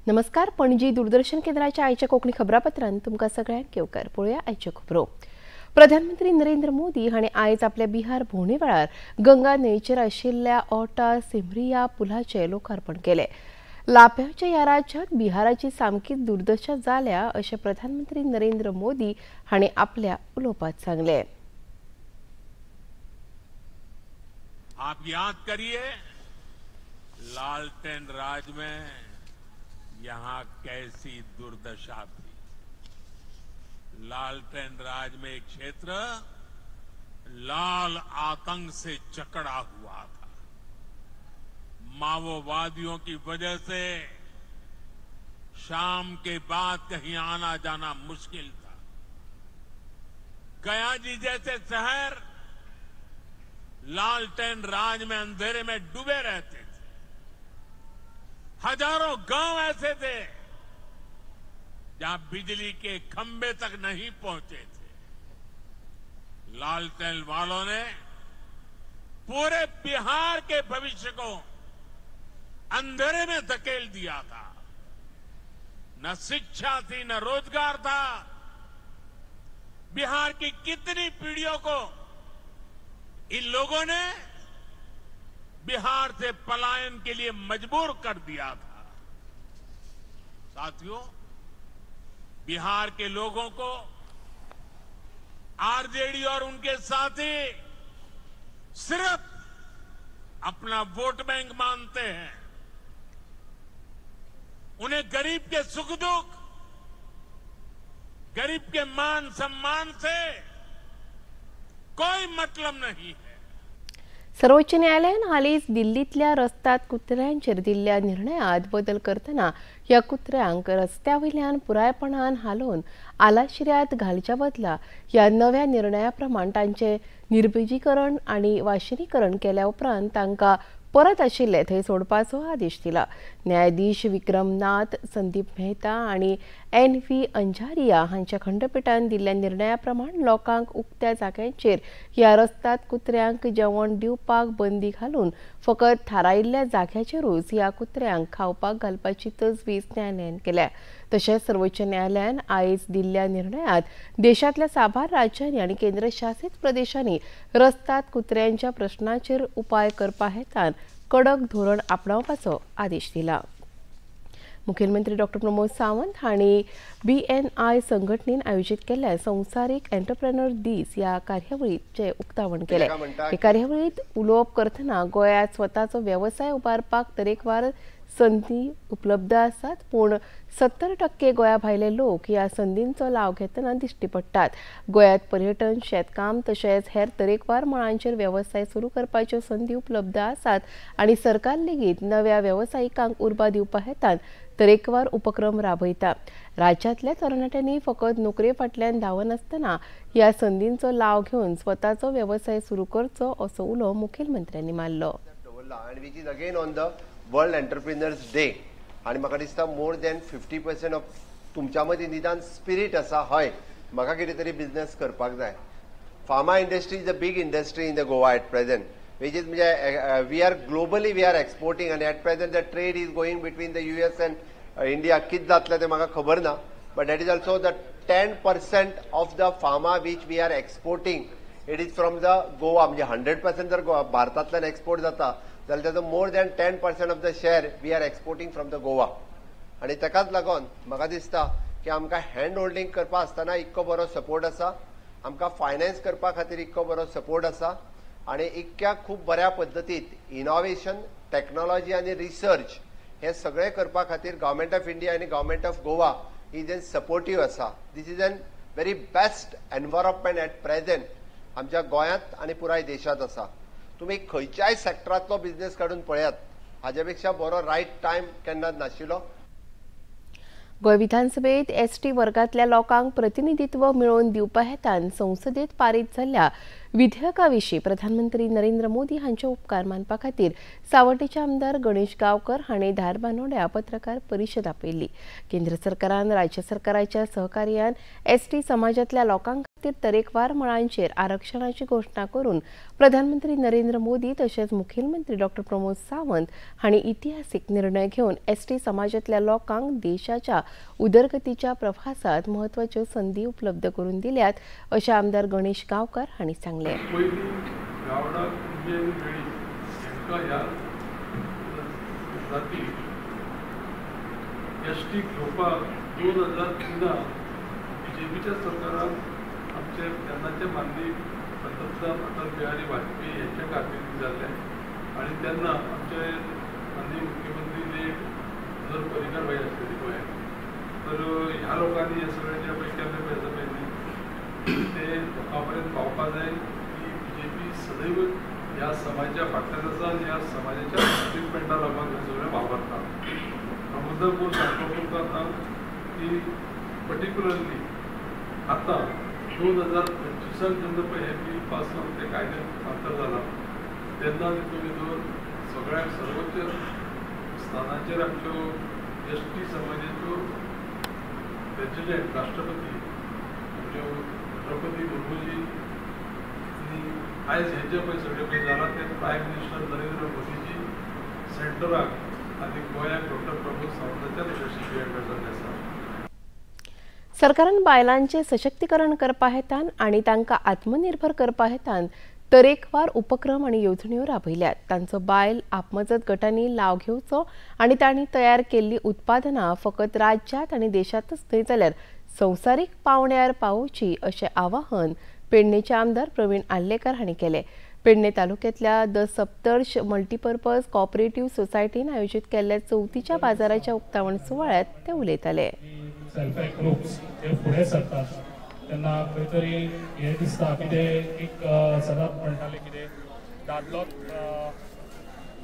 नमस्कार, पणजी दूरदर्शन केंद्राच्या आयच्या कोंकणी खबरापत्रांत तुमकां सगळ्यांक येवकार. पळोवया आयच्यो खबरो. प्रधानमंत्री नरेंद्र मोदी हांणी आयज आपल्या बिहार भोंवणे वेळार गंगा न्हंयचेर आशिल्ल्या ओटा सिमरिया पुलाचें लोकार्पण केलें. लाप्याच्या ह्या राज्यांत बिहाराची सामकी दुर्दशा जाल्या अशें प्रधानमंत्री नरेंद्र मोदी हांणी आपल्या उलोवपांत सांगलें. आप याद करिए, लालटेन राज में यहां कैसी दुर्दशा थी. लालटेन राज में एक क्षेत्र लाल आतंक से जकड़ा हुआ था. माओवादियों की वजह से शाम के बाद कहीं आना जाना मुश्किल था. गया जी जैसे शहर लालटेन राज में अंधेरे में डूबे रहते थे. हजारों गांव ऐसे थे जहां बिजली के खंबे तक नहीं पहुंचे थे. लालटेन वालों ने पूरे बिहार के भविष्य को अंधेरे में धकेल दिया था. न शिक्षा थी, न रोजगार था. बिहार की कितनी पीढ़ियों को इन लोगों ने बिहार से पलायन के लिए मजबूर कर दिया था. साथियों, बिहार के लोगों को आरजेडी और उनके साथी सिर्फ अपना वोट बैंक मानते हैं. उन्हें गरीब के सुख दुख, गरीब के मान सम्मान से कोई मतलब नहीं है. सर्वोच्च न्यायालयान हालींच दिल्लींतल्या रस्त्यात कुत्र्यांचेर दिल्ल्या निर्णयात बदल करतना ह्या कुत्र्यांक रस्त्या वयल्यान पुरायपणान हालोवन आलाशिऱ्यांत घालच्या बदला ह्या नव्या निर्णया प्रमाण तांचें निर्बिजीकरण आनी वाशिनीकरण केल्या उपरांत तांकां परत आशिल्ले थंय सोडपाचो आदेश दिला. न्यायाधीश विक्रमनाथ, संदीप मेहता आनी एन व्ही अंजारिया हांच्या खंडपिठान दिल्ल्या निर्णया प्रमाण लोकांक उक्त्या जाग्यांचेर ह्या रस्त्यात कुत्र्यांक जेवण दिवपाक बंदी घालून फकत थारायिल्ल्या जाग्याचेरूच ह्या कुत्र्यांक खावपाक घालपाची तजवीज न्यायालयान केल्या. तशेंच सर्वोच्च न्यायालयान आयज दिल्ल्या निर्णयात देशांतल्या साबार राज्यांनी आनी केंद्रशासीत प्रदेशांनी रस्त्यात कुत्र्यांच्या प्रश्नाचेर उपाय करपा हेतान कडक धोरण आपणावपाचो आदेश दिला. मुखेलमंत्री डॉ प्रमोद सावंत हांणी BNI संघटनेन आयोजीत केल्ल्या संवसारीक एंटरप्रेन्योर दीस ह्या कार्यावळीचें उक्तावण केलें. हे कार्यावळींत उलोवप करतना गोंयांत स्वताचो वेवसाय उबारपाक तरेकवार संदी उपलब्ध आसात, पूण 70% गोंया भायले लोक ह्या संदींचो लाव घेतना दिश्टी पडटात. गोंयांत पर्यटन, शेतकाम तशेंच हेर तरेकवार मळांचेर वेवसाय सुरू करपाच्यो संदी उपलब्ध आसात आनी सरकार लेगीत नव्या वेवसायिकांक उर्बा दिवपा हेतान तरेकवार उपक्रम राबयता. राज्यांतल्या तरणाट्यांनी फकत नोकरे फाटल्यान धांवनासतना ह्या संदींचो लाव घेवन स्वताचो वेवसाय सुरू करचो असो उलो मुखेलमंत्र्यांनी मारलो. वर्ल्ड एंटरप्रिनर्स डे आनी म्हाका दिसता मोर दॅन 50% ऑफ तुमच्या मदीं निदान स्पिरीट आसा, हय म्हाका कितें तरी बिजनेस करपाक जाय. Pharma industry is a big industry in the Goa at present, which is म्हणजे we are globally we are exporting आनी at present the trade is going between the US and India. कितें जातलें तें म्हाका खबर ना, but that is also the 10% of the pharma which we are exporting it is from the Goa. म्हणजे 100% जर भारतांतल्यान एक्सपोर्ट जाता जाल्यार ताचो more than 10% of the share we are exporting from the Goa. आनी ताकाच लागून म्हाका दिसता की आमकां हँड होल्डींग करपा आसतना इतको बरो सपोर्ट आसा, आमकां फायनान्स करपा खातीर इतको बरो सपोर्ट आसा आनी इतक्या खूब बऱ्या पद्दतीत इनोवेशन, टॅक्नोलॉजी आनी रिसर्च हे सगळें करपा खातीर गव्हर्मेंट ऑफ इंडिया आनी government of Goa is an supportive आसा. This is an very best environment at present आमच्या गोंयांत आनी पुराय देशांत आसा. तुमी खंयच्याय सेक्टरांतलो बिझनेस काडून पळयात, हाज्या पेक्षा बरो रायट टायम केन्नाच नाशिल्लो. गोंय विधानसभेत एसटी वर्गांतल्या लोकांक प्रतिनिधित्व मेळोवन दिवपा हेतान संसदेत पारीत जाल्ल्या विधेयका विशीं प्रधानमंत्री नरेंद्र मोदी हांचे उपकार मानपा खातीर सावड्डेचे आमदार गणेश गांवकर हांणी धारबानोड्या पत्रकार परिशद आपयल्ली. केंद्र सरकारान राज्य सरकाराच्या सहकार्यान एसटी समाजांतल्या लोकांक खातीर तरेकवार मळांचेर आरक्षणाची घोशणा करून प्रधानमंत्री नरेंद्र मोदी तशेंच मुखेलमंत्री डॉ प्रमोद सावंत हांणी इतिहासीक निर्णय घेवन एसटी समाजांतल्या लोकांक देशाच्या उदरगतीच्या प्रवासात म्हत्वाच्यो संदी उपलब्ध करून दिल्यात अशें आमदार गणेश गांवकर हांणी सांगलें। एस टी घेवपाक 2003 बीजेपीच्या सरकारान आमचे तेन्नाचे माननीय पंतप्रधान अटल बिहारी वाजपेयी यांच्या कारकिर्दीत जाल्ले आनी तेन्ना आमचे माननीय मुख्यमंत्री जे मनोहर पर्रीकर भाई आसलेले गोंयांत, तर ह्या लोकांनी हें सगळें जें पळय केल्लें पळय आसा पळय न्ही, तें लोकां पर्यंत पावपा जाय की बीजेपी सदैव ह्या समाजाच्या फाटल्यान आसा आनी ह्या समाजाच्या ट्रिटमेंटा लागून हें सगळें वापरता। मुद्दा कोण सांगपाक तुमकां की पर्टिक्युलरली आतां 2025 जेन्ना पळय हें बील पास जावन तें कायद्यान रुपांतर जाला तेन्ना तितून भितर सगळ्याक सर्वोच्च स्थानाचेर आमच्यो एस टी समाजाच्यो प्रेजिडेंट राष्ट्रपती आमच्यो द्रौपदी मुर्मूजी आनी आयज हें जें पळय सगळें पळय जालां तें प्रायम मिनिस्टर नरेंद्र मोदीजी सेंटराक आनी गोंयाक डॉक्टर प्रमोद सावंताच्या लिडरशिपी जाल्लें आसा। सरकारान बायलांचे सशक्तीकरण करपा हेतान आनी तांकां आत्मनिर्भर करपा हेतान तरेकवार उपक्रम आनी येवजण्यो राबयल्यात। तांचो बायल आपमजत गटांनी लाव घेवचो आनी तांणी तयार केल्ली उत्पादनां फकत राज्यांत आनी देशांतच न्हय जाल्यार संवसारीक पावंड्यार पावोवची अशें आवाहन पेडणेचे आमदार प्रवीण आर्लेकर हांणी केलें। पेडणे तालुक्यांतल्या the Saptarsh multipurpose cooperative सोसायटीन आयोजीत केल्ल्या चवथीच्या बाजाराच्या उक्तावण सुवाळ्यात ते उलयताले। सेल्फ हेल्प ग्रुप्स जे फुडें सरतात तेन्ना खंय तरी हें दिसता की ते एक सदांच म्हणटाले कितें दादलोच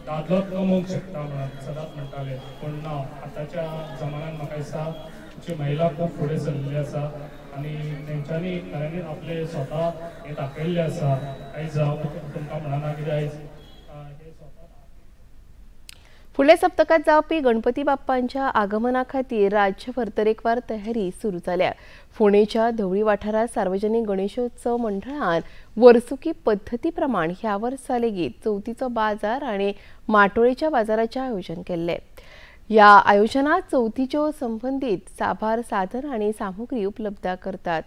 दादलोच कमोवंक शकता म्हणून सदांच म्हणटाले, पूण ना, आतांच्या जमान्यान म्हाका दिसता आमची महिला खूब फुडें सरलेली आसा आनी तेंच्यांनी खऱ्यांनीच आपले स्वता हें दाखयल्लें आसा। आयज हांव तुमकां म्हणना कितें आयज फुडल्या सप्तकात जावपी गणपती बाप्पांच्या आगमना खातीर राज्यभर तरेकवार तयारी सुरू जाल्या। फोंडेच्या धवळी वाठारांत सार्वजनिक गणेशोत्सव मंडळान वर्सुकी पद्दती प्रमाण ह्या वर्सा लेगीत चवथीचो बाजार आनी माटोळेच्या बाजाराचें आयोजन केल्लें। ह्या आयोजनात चवथीच्यो संबंदीत साबार साधन आनी सामुग्री उपलब्ध करतात।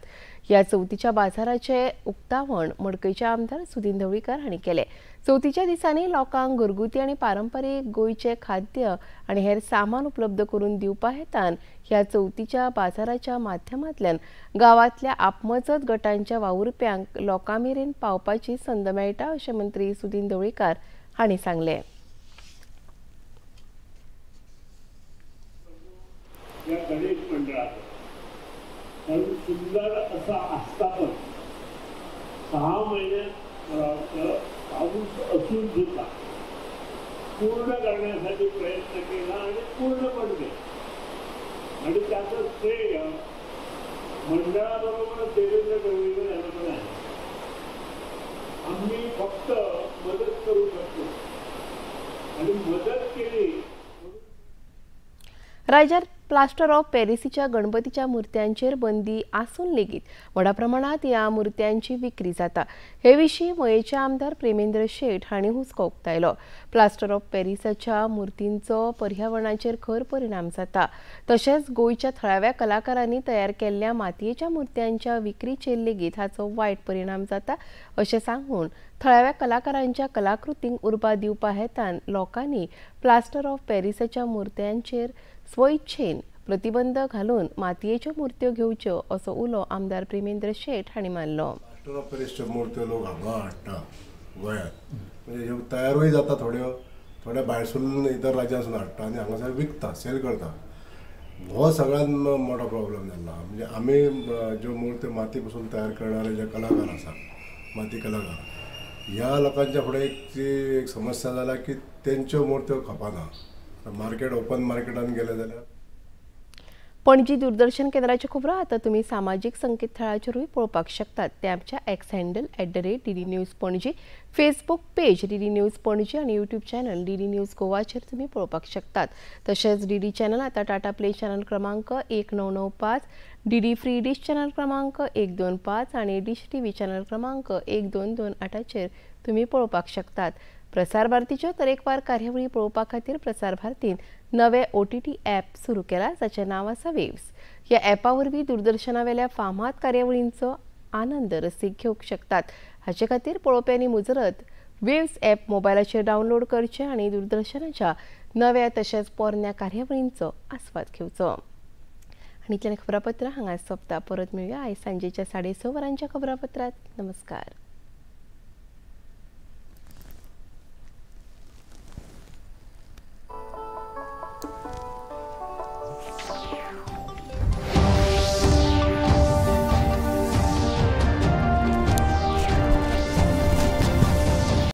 ह्या चवथीच्या बाजाराचे उक्तावण मडकयचे आमदार सुदिन ढवळीकर हांणी केलें। चवथीच्या दिसांनी लोकांक घरगुती आनी पारंपरीक गोंयचे खाद्य आनी हेर सामान उपलब्ध करून दिवपा हेतान ह्या चवथीच्या बाजाराच्या माध्यमांतल्यान गांवांतल्या आपमजत गटांच्या वावुरप्यांक लोकां मेरेन पावपाची संद मेळटा अशें मंत्री सुदिन ढवळीकर हांणी सांगलें। या गणेश मंडळात कारण सुंदर असा आस्थापन 6 महिने पाऊस असून सुद्धा पूर्ण करण्यासाठी प्रयत्न केला आणि पूर्ण पण केला आणि त्याचं श्रेय मंडळाबरोबर देवेंद्र ढवळीकर यांना पण आहे। आम्ही फक्त मदत करू शकतो आणि मदत केली। राज्यात प्लास्टर ऑफ पॅरिसीच्या गणपतीच्या मूर्त्यांचेर बंदी आसून लेगीत व्हडा प्रमाणात ह्या मूर्त्यांची विक्री जाता। हे विशीं मयेचे आमदार प्रेमेंद्र शेट हांणी हुस्को उक्तायलो। प्लास्टर ऑफ पॅरिसाच्या मूर्तींचो पर्यावरणाचेर खर परिणाम जाता। तशेंच गोंयच्या थळाव्या कलाकारांनी तयार केल्ल्या मातयेच्या मूर्त्यांच्या विक्रीचेर लेगीत हाचो वायट परिणाम जाता अशें सांगून थळाव्या कलाकारांच्या कलाकृतींक उर्बा दिवपा हेतान लोकांनी प्लास्टर ऑफ पॅरिसाच्या मूर्त्यांचेर स्वइच्छेन प्रतिबंध घालून मातयेच्यो मूर्त्यो घेवच्यो असो उलो आमदार प्रेमेंद्र शेट हांणी मारलो। प्लास्टर ऑफ पॅरिसच्यो मूर्त्यो लोक हांगा हाडटा गोंयांत, म्हणजे ह्यो तयारूय जाता थोड्यो, थोड्या भायरसून इतर राज्यांसून हाडटा आनी हांगासर विकता, सेल करता। हो सगळ्यात मोठो प्रॉब्लम जाला। म्हणजे आमी ज्यो मूर्त्यो माती पसून तयार करणारे जे कलाकार आसा, माती कलाकार, ह्या लोकांच्या फुडें एक जी एक समस्या जाला की तेंच्यो मूर्त्यो खपाना। मार्केट ओपन मार्केटान गेले जाल्यार पणजी दूरदर्शन केंद्राच्यो खबरो आतां तुमी सामाजीक संकेतथळाचेरूय पळोवपाक शकतात. ते आमच्या X handle @DD News Panaji, Facebook page DD News Panaji आनी यूट्यूब चॅनल डीडी न्यूज गोवाचेर तुमी पळोवपाक शकतात. तशेंच डीडी चॅनल आतां टाटा प्ले चॅनल क्रमांक 1995, डीडी फ्री डिश चॅनल क्रमांक 125 आनी डिश टीव्ही चॅनल क्रमांक 1228चेर तुमी पळोवपाक शकतात. प्रसार भारतीच्यो तरेकवार कार्यावळी पळोवपा खातीर प्रसार भारतीन नवे OTT app सुरू केला, जाचें नांव आसा वेव्स. ह्या ॲपा वरवीं दूरदर्शनावेल्या फामाद कार्यावळींचो आनंद रसीक घेवंक शकतात. हाचे खातीर पळोवप्यांनी मुजरत वेव्स ॲप मोबायलाचेर डावनलोड करचें आनी दूरदर्शनाच्या नव्या तशेंच पोरण्या कार्यावळींचो आस्वाद घेवचो. आनी इतल्यान खबरापत्र हांगा सोंपता. परत मेळुया आयज सांजेच्या 6:30 वरांच्या खबरापत्रांत. नमस्कार.